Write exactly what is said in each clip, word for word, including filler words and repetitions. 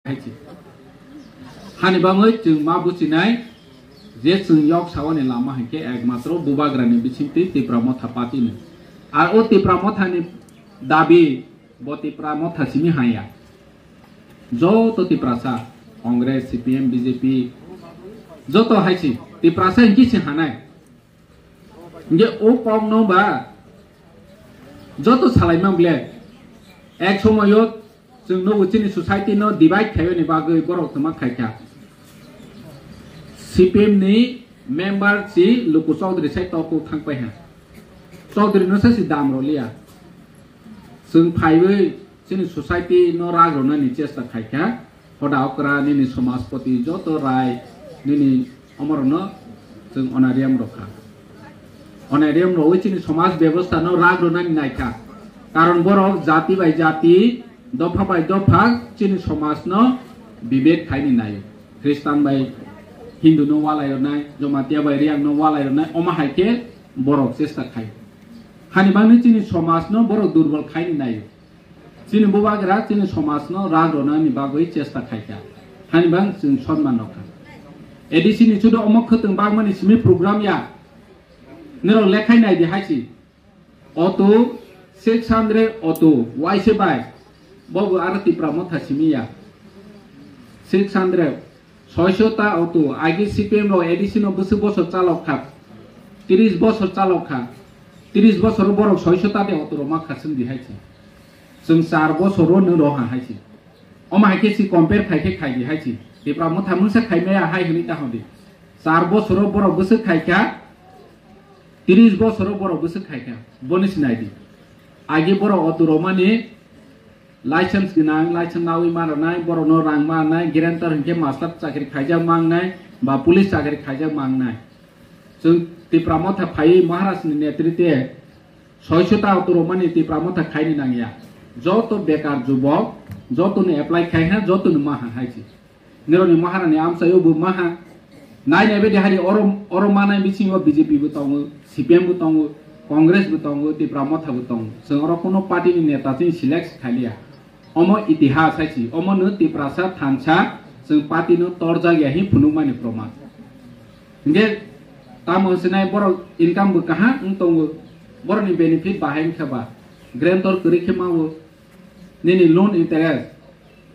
Hai se. Hani bagwi chwng ma buchinai je chwng yok sawani lama hinkhe ekmatro Bubagrani bisingtwi Tipra Motha Party ni. Ar o Tipra Mothani dabi bo Tipra Motha simi haya. Joto Tiprasa, Congress, C P M, B J P, joto hai se. Tiprasa hinkhe se hanai. Hinkhe o kokno ba joto salaima ble ek somoyo chwng nugo chini society no divide khaiyani bagwi borok twma khaikha. C P M ni member si Luku Chaudhary sai toko thangpai ha. Chaudhary no sai si dam roliya. Chwng phaiwi chini society no rak rwnani chesta khaikha. Hoda okra nini somajpoti joto rai nini omorokno chwng honorarium rokha. Honorarium rogwi chini somaj bebosta no rak rwnani naikha. Karon borok jati bai jati, dopha bai dopha chini somajno bibed khaini naio. Khristan bai Hindu no walai rwnai, Jomatia bai Riang no walai rwnai, omo hai khe borok chesta khai. Hani bagwi chini somajno borok durbol khaini naio. Chini Bubagra chini somajno rak rwnani bagwi chesta khaikha. Hani bang chwng sonman rokha. A D C ni chudo omo khwtwng bagmani simi program ya. Nirok lekhai nai di hai si. Auto six hundred auto waise bai. Bobo aro Tipra Motha simi ya. Six hundred. Soisho ta auto, agi C P M rok A D C no bwswk bosor chalok kha, tris bosor chalok kha, tris bosor borok soisho ta de auto rok ma khaswng di hai se. Chwng char bosor o nw roha hai se. Omo hai khe si compare khai khe khai di hai se. Tipra Motha mungsa khai maya hai hwnwi ta hwn di. Char bosor o borok bwswk khai kha, tris bosor o borok bwswk khai kha. Boni sinai di. Agi borok auto rok mani license gwnang, license nawi ma rwnai, borokno rang ma rwnai, guarantor hinkhe master chakri khaijak ma wngnai, ba police chakri khaijak ma wngnai. Chwng Tipra Motha phaiwi Maharaj ni netrite soisho ta auto rok mani Tipra Motha khaini nangya. Joto bekar jubok, joto ni apply khai ha, joto ni ma ha hai se. Nirokni Maharani amchaio bo maha. Nai nai bedi hari oro, oro manai bisingo B J P bo tongo, C P M bo tongo, Congress bo tongo, Tipra Motha bo tongo. Chwng oro kuno party ni neta chwng select khaliya. Omo itihas hai si, omo no Tiprasa thansa chwng party no torjak ya hi phunukmani proman. Hinkhe tamo sinai borok income bo kaham wng tongo, borokni benefit bahai wngkha ba, guarantor kwrwi khe mao, nini loan interest,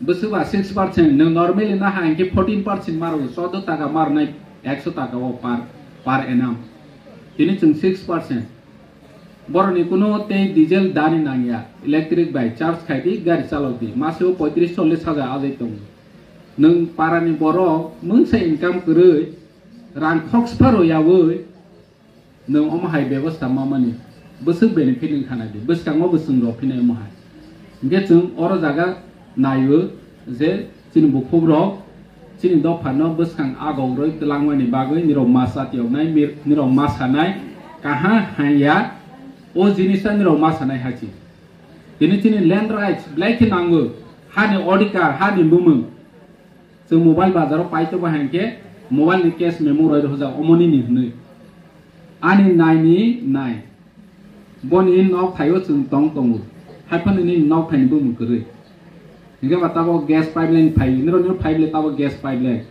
bwswk ba six percent, nwng normally naha hinkhe fourteen percent maro, choudo taka marnai ekso taka o per, per annum. Tini chwng six percent. Borokni kuno tei diesel dani nangya, electric bai charge khai di, gari chalok di, maseo poitris chollis hajar ajai tongo. Nwng parani borok mungsa income kwrwi, rang khoksa pharo yaui, nwng omo hai bebosta mamani bwswk benefit wngkha nai di, bwskango bo chwng rw phinai omo hai. Hinkhe chwng oro jaga naio je chini bukhukrok chini dophano bwskang agorwi twlangmani bagwi nirok ma chatiyoknai, mir-, nirok ma sanai, kaha hanya o jinisa nirok ma sanai hai se. Tini chini land rights belai khe nango, hani odhikar, hani bumung. Chwng mobile bazaro pai tongo hai khe mobile ni case memo roi rwjak omo nini hwnwi. Ani nai ni nai. Boni nok thaio chwng tong tongo. Haiphano nini nok thaini bumung kwrwi. Hinkhe ba tabok gas pipeline phai, nirok nirok phai bwle tabok gas pipeline.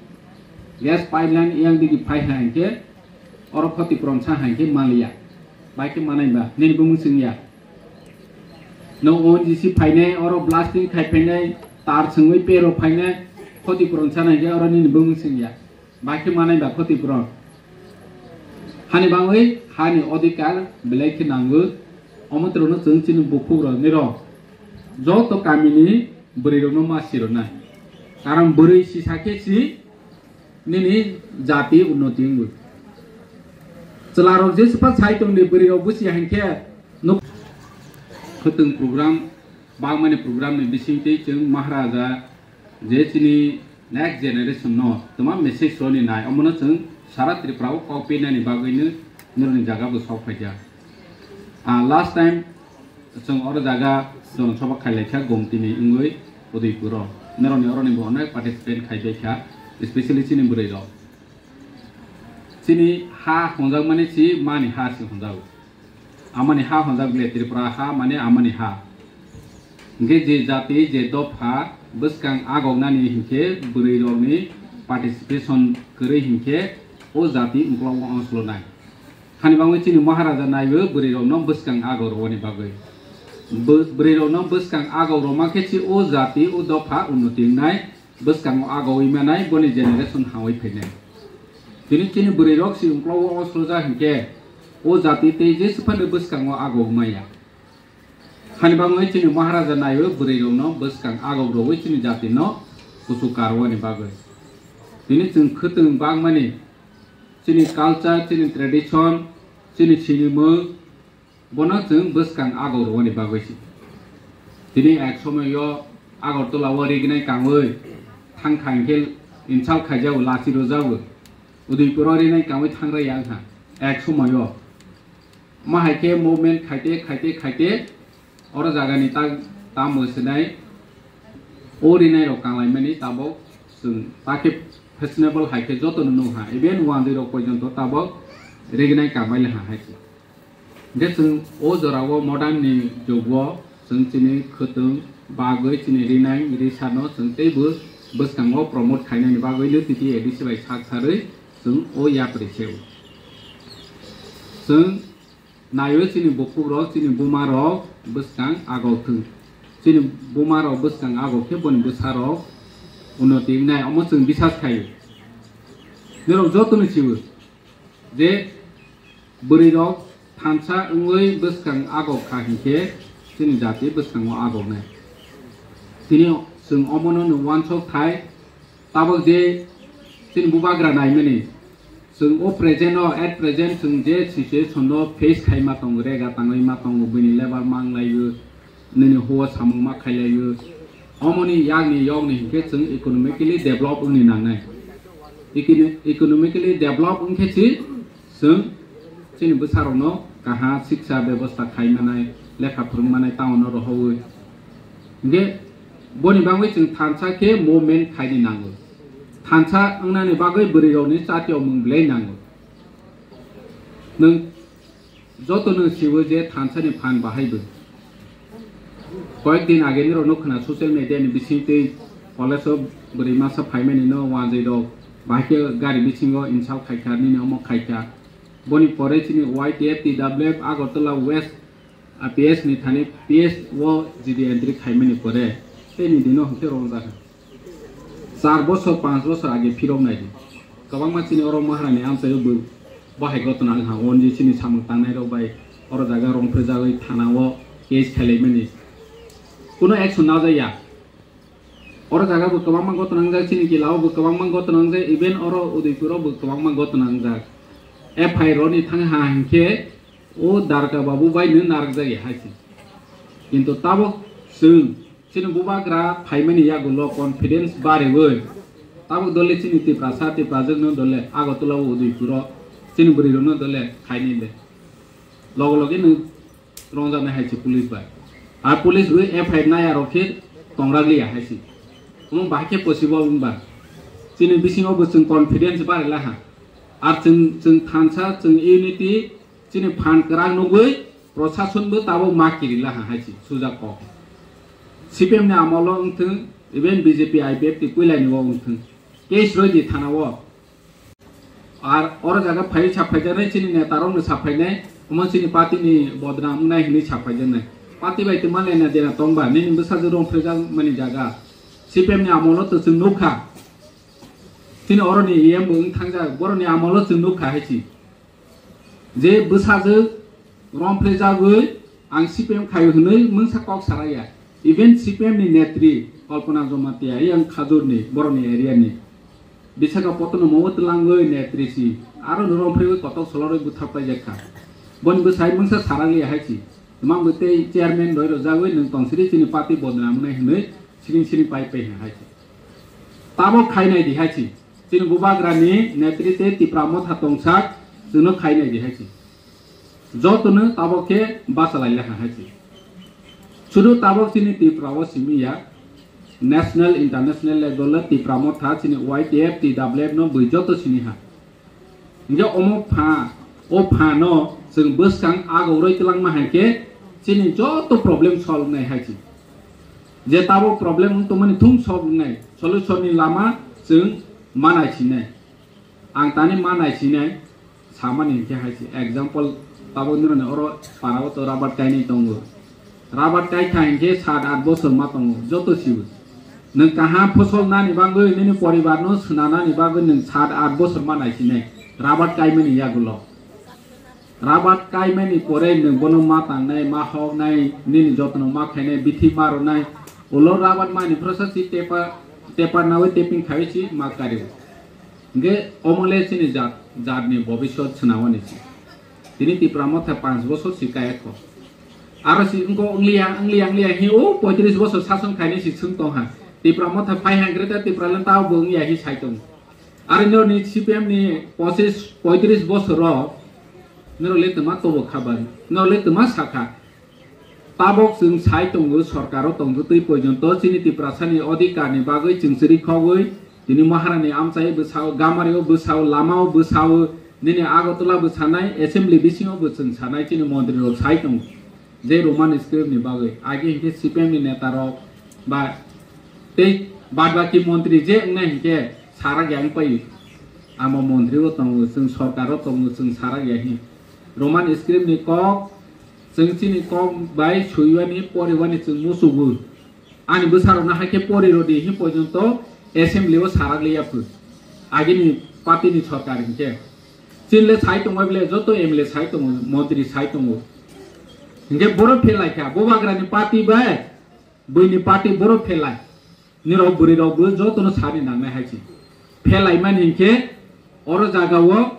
Gas pipeline yang digi phai hai hinkhe oro khoti puron sa hai hinkhe maliya. Bai khe manai ba nini bumung chwngya. No O N G C phainai, oro blasting khai phainai, tar chwngwi pero phainai, khoti puron sanai khe oro nini bumung singya. Bai khe manai ba khoti puron. Hani bangwi hani odhikar belai khe nango. Omo twrwngno chwng chini bukhukrok nirok joto kamini bwrwirokno ma sirwnai. Karon bwrwi sisa khe si nini jati unnoti wngwi. Chwlarok jesa phano sai tongdi, bwrwirok busi hai khe nuk. Khwtwng program, bangmani program ni bisingtwi chwng Maharaja je chini next generation no twma message roni nai, omono chwng sara Tripura o kok pinani bagwino nirokni jaga bo sok phaikha. Ah, last time chwng oro jaga jonosabha khailaikha Gomtini wngwi Udaipur o. Nirokni oroni bo onek participant khaibaikha, especially chini bwrwi rok. Chini ha honjakmani si mani ha si honjago. Amani ha honjak bile Tripura ha mane amani ha. Hingke je jati, je dopha, Bwskang agoknani hinkhe bwrwi rokni participation kwrwi hinkhe o jati uklok o oslonai. Hani bangwi chini Maharaja naiwi bwrwi rokno bwskang agok rwani bagwi. Bw-, bwrwi rokno bwskang agok rwma khe chi o jati o dopha unnoti wngnai, bwskango agowi manai, boni generation hangwi phainai. Tini chini bwrwi rok si uklok o oslojak hinkhe o jati tei jesa phano bwskango agok maya. Hani bangwi chini Maharaja naiwi bwrwi rokno bwskang agok rwwi chini jati no kuchuk karwani bagwi. Tini chwng khwtwng bangmani chini culture, chini tradition, chini sinimung bono chwng bwskang agok rwani bagwi si. Tini ek somoyo Agartala o rignai kangwi thang kha hinkhe insult khaijao, lachi rwjao, Udaipur o rinai kangwi thang rwya wngkha ek somoyo. Ma hai khe movement khaite, khaite, khaite, oro jagani ta-, tamo swnai, o rinai rok kanglaimani tabok chwng ta khe fashionable hai khe jotono nukha, even wanjwi rok poijonto tabok rignai kangbai laha hai khe. Hinkhe chwng o jorao modern ni jugo chwng chini khwtwng bagwi chini rinai risano chwng teibo bwskango promote khainani bagwi no titi A D C bai sak sarwi chwng o yapri se o. Chwng naiwi chini bukhuk rok, chini buma rok bwskang agok thung. Chini buma rok bwskang agok khe boni bwsa rok unnoti wngnai, omo chwng bisas khaio. Norok jotono sio je bwrwi rok thansa wngwi bwskang agok kha hinkhe chini jati bwskango agoknai. Tini chwng omono no uansuk thai. Tabok je chini bubagra naimani, chwng o present o, at present chwng je situation no face khai ma tongo, rega tangwi ma tongo, buini level mang laio, nini huo samung ma khai laio. Omoni yakni yokni hinkhe chwng economically develop wngni nangnai. Econo-, economically develop wngkhe si chwng chini bwsarokno kaha siksa bebosta khai manai, lekha phwrwng manai town o rohorwi. Hinkhe boni bagwi chwng thansa khe movement khaini nango. Thansa wngnani bagwi bwrwi rokni chati o mung belai nango. Nwng joto nwng siwo je thansa ni phan bahai bo. Koyek din age nirok no khna social media ni bising twi college o bwrwi masa phaimani no wanjwi rok bahai khe gari bisingo insult khaikha, nini omo khaikha. Boni pore chini Y T F, T W F, Agartala West, a P S ni thani P S o G D entry khaimani pore tei ni dino hwnkhe rongjak. Char bosor, panch bosor age phirok nai di. Kwbangma chini oro Maharani amchaio bo bahai gotna wngkha, onje chini samung tangnai rok bai oro jaga rong phre jagwi thana o case khailaimani. Kuno action najaya. Oro jaga bo kwbangma gotna wngjak, chini kila o bo kwbangma gotna wngjak, even oro Udaipur o bo kwbangma gotna wngjak. F I R ni thang ha hinkhe o Darka Babu bai no narwkjak ya hai se. Kintu tabok chwng chini bubagra phaimani yagulo confidence bariwi tabok dole chini Tiprasa, Tiprajwk no dole Agartala o Udaipur o chini bwrwi rok no dole khaini le. Loge loge no rongjaknai hai se police bai. Ar police bai F I R nai aro khe tongraliya hai se. Omo bahai khe possible wngba. Chini bisingo bo chwng confidence bari laha. Ar chwng, chwng thansa, chwng unity, chini phan kwrak nugwi prosason bo tabok ma kiri laha hai se sujak kok. C P M ni amolo wngthwng, even B J P I P F T puilani o wngthwng. Case roi di thana o. Ar oro jaga phai saphaijak nai, chini neta rok no saphainai, omo chini party ni bodnam wngnai hinwi saphaijak nai. Party bai tongma lena dena tongba, nini bwsajwk rong phrijak mani jaga. C P M ni amolo to chwng nukha. Chini oro ni E M bo wng thangjak, borok ni amolo chwng nukha hai si. Je bwsajwk romphrijagwi ang C P M khaio hwnwi mungsa kok saraya. Even C P M ni netri Kalpana Jamatia, yang Khajurni, borokni area ni. Visakhapatnam o twlangwi netri si, aro no romphriwi kotok solorwi butharpaijak kha. Boni bwsai mungsa saraliya hai si. Twmang bo tei chairman roi rwjagwi nwng tongsiri chini party bodnam wngnai hwnwi siring siring pai pai hai si. Tabok khainai di hai si. Chini bubagrani netri tei Tipra Motha tongsak chwngno khainai di hai si. Jotono tabok khe bachalai laha hai si. Sudu tabok chini Tipra o simi ya, national, international level o Tipra Motha chini Y T F, T W F no bui joto sini ha. Hinkhe omo pha, o pha no chwng bwskang agoroi twlangma hai khe chini joto problem solve nai hai si. Je tabuk problem wng tongmani thung solve wngnai, solution ni lama chwng ma naisinai. Ang tani ma naisinai samani hinkhe hai se. Example, tabuk nironi oro para o to rabat kainwi tongo. Rabat kai kha hinkhe sat at bosor ma tongo, joto sibo. Nwng kaham phosol nani bagwi, nini poribar no swnanani bagwi nwng sat at bosor ma naisinai rabat kaimani yagulo. Rabat kaimani pore nwng bono ma tangnai, ma hoknai, nini jotno ma khainai, bithi ma rwnai. Ulo rabat mani phrosa si tepa, tepar nawi teping khawi si ma kario. Hingke omo le chini jat, jatni bobiswt swnamani si. Tini Tipra Motha panch bosor si kaya kho. Aro si wngko wngliya, wngliya, wngliya hi o poitris bosor sason khainai si swng tong ha. Tipra Motha phai hangre ta Tipra le tao bo wngya hi sai tong. Aro norni C P M ni pochis, poitris bosor o norok le twma tobo kha bai, norok le twma sakha. Tabok chwng sai tongo, sorkaro tongtwi porjonto chini Tiprasani odhikarni bagwi chwng chwrwi khogwi tini Maharani amchai bwsao, Gamario bwsao, lamao bwsao, nini Agartala bwsanai, assembly bisingo bo chwng sanai chini montrirok sai tongo. Je Roman script ni bagwi, agi hinkhe C P M ni neta rok ba tei bad baki montri je wngnai hinkhe sarak ya wngpai. Amo montri o tongo, chwng sorkar o tongo, chwng sarak ya hin. Roman script ni kok, chwng chini kok bai suiwani, poriwani chwng musugo. Ani bwsarokno hai khe pori rodi hin porjonto assembly o sarak liya phu. Agini party ni sorkar hinkhe. Chini le sai tongbai bole joto M L A sai tongo, montri sai tongo. Hinkhe boro phelai kha, Bubagrani party bai, buini party boro phelai. Nirok bwrwi rok bo jotono sani nangnai hai se. Phelai mani hinkhe oro jaga o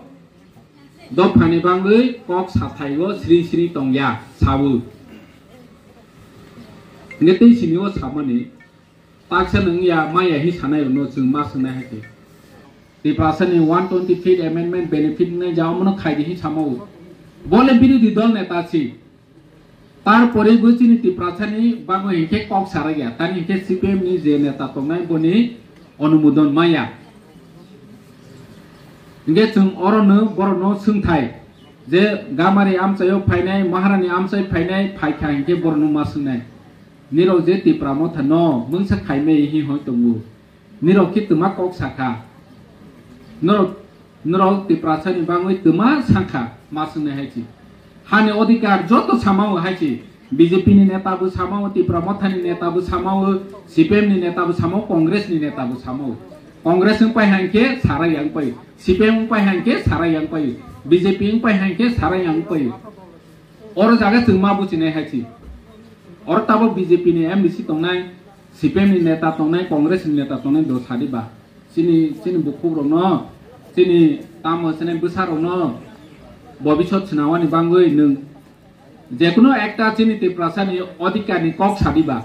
dophani bangwi kok sathai o sri sri tongya sabu. Hinkhe tei sini o samani taksa nung ya maya hi sanai rokno chwng ma swngnai hai se. Tiprasani one twenty fifth amendment benefit wngnai ja omono khaidi hi samao. Bole birodhi dol neta si. Tarpore bo chini Tiprasani bagwi hinkhe kok sarakya. Tani hinkhe C P M ni je neta tongnai boni onumodon maya. Hinkhe chwng orono borokno swngthai je Gamari amchaio phainai, Maharani amchai phainai, phaikha hinkhe borokno ma swngnai. Nirok je Tipra Motha no mungsa khaimai hi hoi tongo. Nirok khe twma kok sakha. Norok, norok Tiprasani bangwi twma sakha, ma swngnai hai se. Hani odhikar joto samao hai se. B J P ni neta bo samao, Tipra Motha ni neta bo samao, C P M ni neta bo samao, Congress ni neta bo samao. Congress wng pai hangkhe sarai yang pai, C P M wng pai hangkhe sarai yang pai, B J P wng pai hangkhe sarai yang pai. Oro jaga chwng ma buchinai hai se. Oro tabok B J P ni M D C tongnai, C P M ni neta tongnai, Congress ni neta tongnai do sadi ba. Chini, chini bukhuk rokno, chini tamo chini bwsa rokno bobisot swnawani bangwi nwng jekunu ekta chini Tiprasani odhikar ni kok sadi ba.